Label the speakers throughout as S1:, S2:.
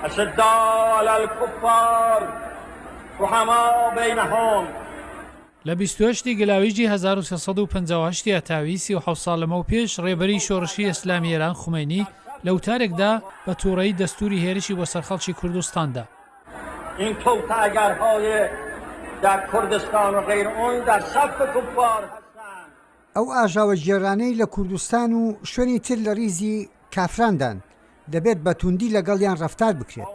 S1: اشداء علی الکفار رحماء بینهم.
S2: لە 28 ی گەلاویژی 1358 ی هەتاوی، 37 ساڵ لەمەوپێش، ڕێبەری شۆڕشی ئێسلامی ئێران خومەینی لە وتارێکدا بە تووڕەیی دەستووری هێرشی بۆ سەر خەڵکی کوردستان دا.
S1: این توطئهگرهای در کردستان و غیر آن در صف کفار هستند.
S3: ئەو ئاژاوەگێڕانەی لە کوردستان و شوێنی تر لە ڕیزی کافراندان، دەبێت بە توندی لەگەڵیان ڕەفتار بکرێت.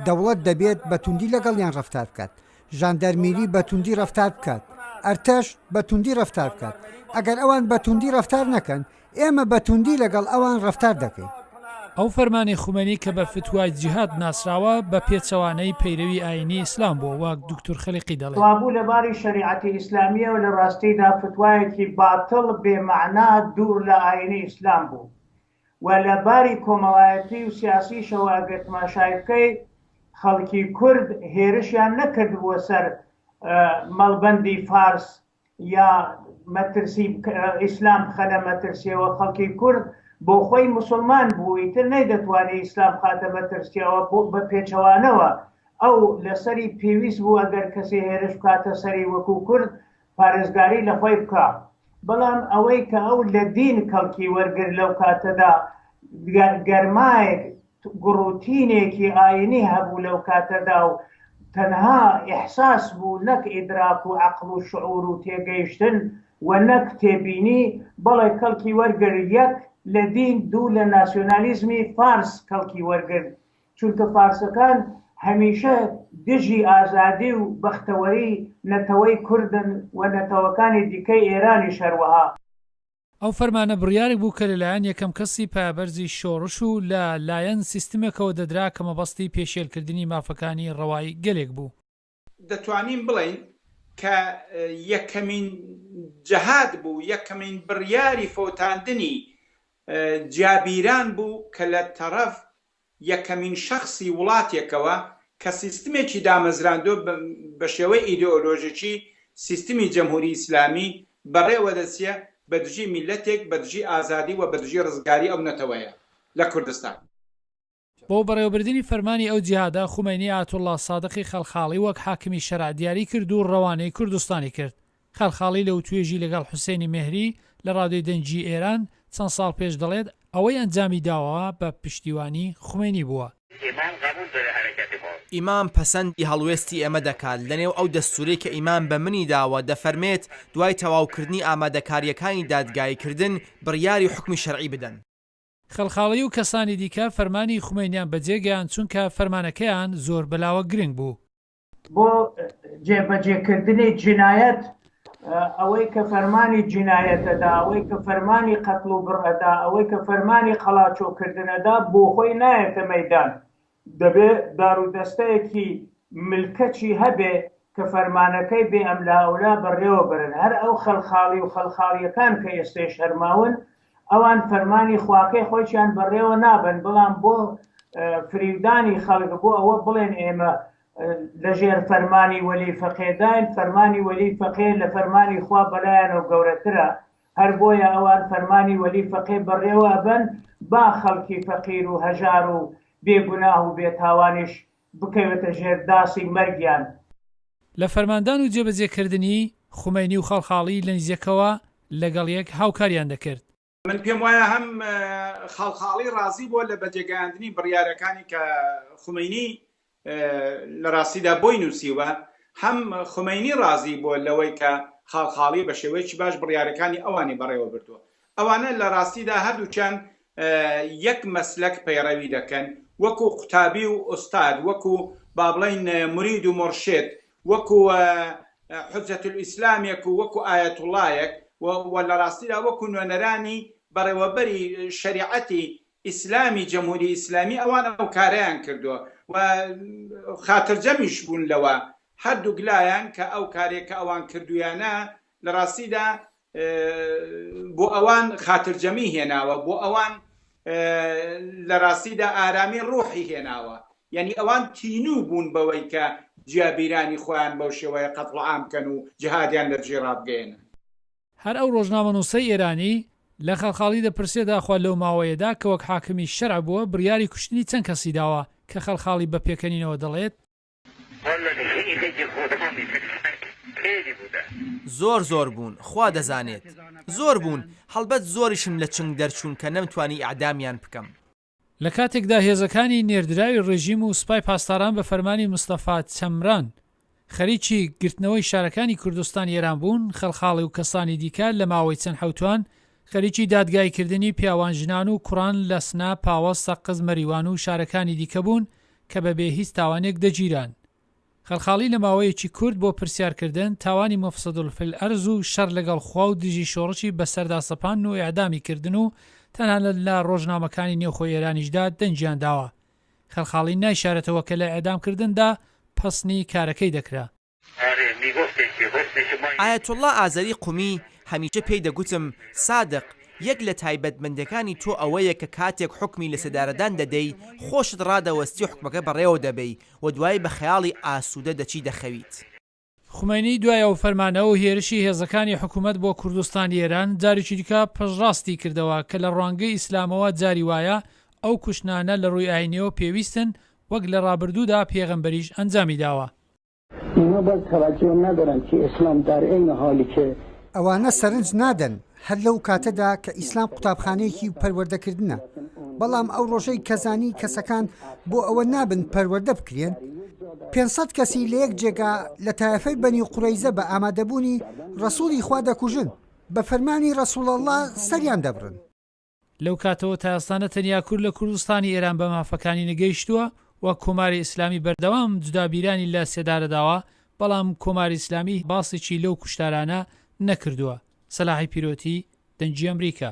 S3: دەوڵەت دەبێت بە توندی لەگەڵیان ڕەفتار بکات. ژاندارمیری بە توندی ڕەفتار بکات. ئەرتەش بە توندی ڕەفتار بکات. ئەگەر ئەوان بە توندی ڕەفتار نەکەن، ئێمە بە توندی لەگەڵ ئەوان ڕەفتار دەکەین.
S2: ئەو فەرمانەی خومەینی کە بە فتوای جیهاد ناسراوە، بە پێچەوانەی پەیرەوی ئایینی ئیسلام بووە، وەک دوکتور خەلیقی دەڵێت.
S4: کەوابوو لە باری شەریعەتی ئیسلامییەوە لە ڕاستیدا فتوایەکی باتڵ، بێ مەعنا، دوور لە ئایینی ئیسلام بوو و لە باری کۆمەڵایەتی و سیاسیشەوە ئەگەر تماشای بکەی خەڵکی کورد هێرشیان نەکردبووە سەر مەڵبەندی فارس یا مەترسی ئیسلام بخەنە مەترسیەوە خەڵکی کورد بۆ خۆی موسڵمان بوو ئیتر نەیدەتوانی ئیسلام بخاتە مەترسیەوە بۆ بە پێچەوانەوە ئەو لەسەری پێویست بوو ئەگەر کەسێ هێرش بکاتە سەری وەکو کورد پارێزگاری لە خۆی بکا بەڵام ئەوەی کە ئەو لە دین کەڵکی وەرگر لەو کاتەدا گەرمایەک گوڕوتینێکی ئاینی هەبوو لەو کاتەدا و تەنها ئیحساس بوو نەک ئیدراک و عەقڵ و شعور و تێگەیشتن و نەک تێبینی، بەڵێ کەڵکی وەرگرت یەک لە دین دوو لە ناسیۆنالیزمی فارس کەڵکی وەرگرت چونکە فارسەکان هەمیشە دژی ئازادی و بەختەوەری نەتەوەی کوردن و نەتەوەکانی دیکەی ئێرانیش هەروەها.
S2: ئەو فەرمانە بڕیارێک بوو کە لەلایەن یەکەم کەسی پایەبەرزی شۆڕش و لە لایەن سیستمێکەوە دەدرا کە مەبەستی پێشێلکردنی مافەکانی ڕەوای گەلێک بوو.
S5: دەتوانین بڵێین کە یەکەمین جەهاد بوو، یەکەمین بڕیاری فەوتاندنی جیابیران بوو کە لە تەڕەف یەکەمین شەخسی وڵاتێکەوە کە سیستمێکی دامەزراندوە بە شێوەی ئیدئۆلۆژیکی سیستمی جەمهوری ئیسلامی بەڕێوە دەچێ بە دژی میللەتێک بە دژی ئازادی و بە دژی ڕزگاری ئەو نەتەوەیە لە کوردستان.
S2: بۆ بەڕێوەبردنی فەرمانی ئەو جیهادە، خومەینی ئایەتوڵڵا سادقی خەلخاڵی وەک حاکمی شەرع دیاری کرد و ڕەوانەی کوردستانی کرد. خەلخاڵی لە وتوێژی لەگەڵ حوسێنی مێهری لە ڕادیۆی دەنگی ئێران چەند ساڵ پێش دەڵێت، ئەوەی ئەنجامی داوە بە پشتیوانی خومەینی بووە.
S6: ئیمام پەسەندی هەڵوێستی ئێمە دەکات، لەنێو ئەو دەستوورەی کە ئیمام بە منی داوە، دەفەرمێت دوای تەواوکردنی ئامادەکارییەکانی دادگاییکردن، بڕیاری حوکمی شەرعی بدەن.
S2: خەڵخاڵی و کەسانی دیکە فەرمانی خومەینیان بەجێ گەیاند چونکە فەرمانەکەیان زۆر بەلاوە گرنگ بوو.
S4: بۆ جێبەجێکردنی جینایەت، ئەوەی کە فەرمانی جینایەت ئەدا، ئەوەی کە فەرمانی قەتڵ و بڕ ئەدا، ئەوەی کە فەرمانی قەڵاچۆکردن ئەدا، بۆ خۆی نایەتە مەیدان. دەبێ دارودەستەیەکی ملکەچی هەبێ کە فەرمانەکەی بێ ئەملائەولا بەڕێوە بەرن. هەر ئەو خەلخاڵی و خەلخاڵییەکان کە ئێستەیش هەر ماون، ئەوان فەرمانی خواکەی خۆیشیان بەڕێوە نابەن، بەڵام بۆ فریودانی خەڵک، بۆ ئەوە بڵێن ئێمە لەژێر فەرمانی وەلی فەقێداین، فەرمانی وەلی فەقێ لە فەرمانی خوا بەلایانەوە گەورەترە، هەر بۆیە ئەوان فەرمانی وەلی فەقێ بەڕێوە ئەبەن، با خەڵکی فەقیر و هەژار و بێ گوناه و بێ تاوانیش بکەوێتە ژێر داسی مەرگیان.
S2: لە فەرماندان و جێبەجێکردنی، خومەینی و خاڵخاڵی لە نزیکەوە لەگەڵ یەک هاوکاریان دەکرد.
S5: من پێم وایە هەم خاڵخاڵی ڕازی بووە لە بەجێگەیاندنی بڕیارەکانی کە خومەینی لە ڕاستیدا بۆی نووسیوە، هەم خومەینی ڕازی بووە لەوەی کە خاڵخاڵی بە شێوەیەکی باش بڕیارەکانی ئەوانی بەڕێوە بردووە. ئەوانە لە ڕاستیدا هەردووکیان یەک مەسلەک پەیڕەوی دەکەن، وەکو قوتابی و ئوستاد، وەکو با بڵێین مورید و مورشید، وەکو حوجەتولئیسلامێک و وەکو ئایەتوڵایەک و لە ڕاستیدا وەکو نوێنەرانی بەڕێوەبەری شەریعەتی ئیسلامی جەمهوری ئیسلامی ئەوان ئەو کارەیان کردووە و خاترجەمیش بوون لەوە هەردووک لایان کە ئەو کارێک کە ئەوان کردوویانە لە ڕاستیدا بۆ ئەوان خاترجەمی هێناوە، بۆ ئەوان لە ڕاستیدا ئارامی ڕوحی هێناوە. یعنی ئەوان تینوو بوون بەوەی کە جیابیرانی خۆیان بەو شێوەیە قەتڵ عام بکەن و جیهادیان لە دژی ڕابگەیەنن.
S2: هەر ئەو ڕۆژنامەنووسەی ئێرانی لە خەڵخاڵی دەپرسێت ئاخوا لەو ماوەیەدا کە وەک حاکمی شەرع بووە بڕیاری کوشتنی چەند کەسی داوە؟ کە خەڵخاڵی بە پێکەنینەوە دەڵێت.
S6: زۆر زۆر بوون، خوا دەزانێت. زۆر بوون، هەڵبەت زۆریشم لە چنگ دەرچوون کە نەمتوانی ئیعدامیان بکەم.
S2: لە کاتێکدا هێزەکانی نێردراوی ڕێژیم و سوپای پاسداران بە فەرمانی مستەفا چەمران خەریکی گرتنەوەی شارەکانی کوردستانی ئێران بوون، خەڵخاڵی و کەسانی دیکە لە ماوەی چەند حەوتوان خەریکی دادگایی کردنی پیاوان، ژنان و کوڕان لە سنە، پاوە، سەقز، مەریوان و شارەکانی دیکە بوون کە بە بێ هیچ تاوانێک دەگیران. خەڵخاڵی لە ماوەیەکی کورت بۆ پرسیار کردن، تاوانی مفسد فی الارض و شەڕ لەگەڵ خوا و دژی شۆڕشی بەسەردا سەپاندن و ئێعدامی کردن و تەنانەت لە ڕۆژنامەکانی نێوخۆی ئێرانیشدا دەنگیان داوە. خەڵخاڵی نایشارێتەوە کە لە ئێعدام کردندا پەسنی کارەکەی دەکرا.
S6: ئایەتوڵڵا ئازەری قومی هەمیشە پێی دەگوتم، سادق، یەک لە تایبەتمەندیەکانی تۆ ئەوەیە کە کاتێک حوکمی لەسێدارەدان دەدەی، خۆشت ڕادەوەستی و حوکمەکە بەڕێوە دەبەی و دوایی بە خەیاڵی ئاسوودە دەچی دەخەویت.
S2: خومەینی دوای ئەو فەرمانە و هێرشی هێزەکانی حکوومەت بۆ کوردستانی ئێران، جارێکی دیکە پشتڕاستی کردەوە کە لە ڕوانگەی ئیسلامەوە جاری وایە ئەو کوشتنانە لە ڕووی ئایینیەوە پێویستن وەک لە ڕابردوودا پێغەمبەریش ئەنجامی داوە.
S3: ئەوانە سەرنج نادەن هەر لەو کاتەدا کە ئیسلام قوتابخانەیەکی پەروەردەکردنە، بەڵام ئەو ڕۆژەی کە زانی کەسەکان بۆ ئەوە نابن پەروەردە بکرێن، 500 کەسی لە یەک جێگا لە تایەفەی بەنی قورەیزە بە ئامادەبوونی ڕەسوڵی خوا دەکوژن، بە فەرمانی ڕەسوڵ اللە سەریان دەبڕن.
S2: لەو کاتەوە تا ئێستا نە تەنیا کورد لە کوردستانی ئێران بە مافەکانی نەگەیشتووە و کۆماری ئیسلامی بەردەوام جودابیرانی لە سێدارە داوە، بەڵام کۆماری ئیسلامی باسێکی لەو کوشتارانە نەکردووە. سەلاحی پیرۆتی، دەنگی ئەمریکا.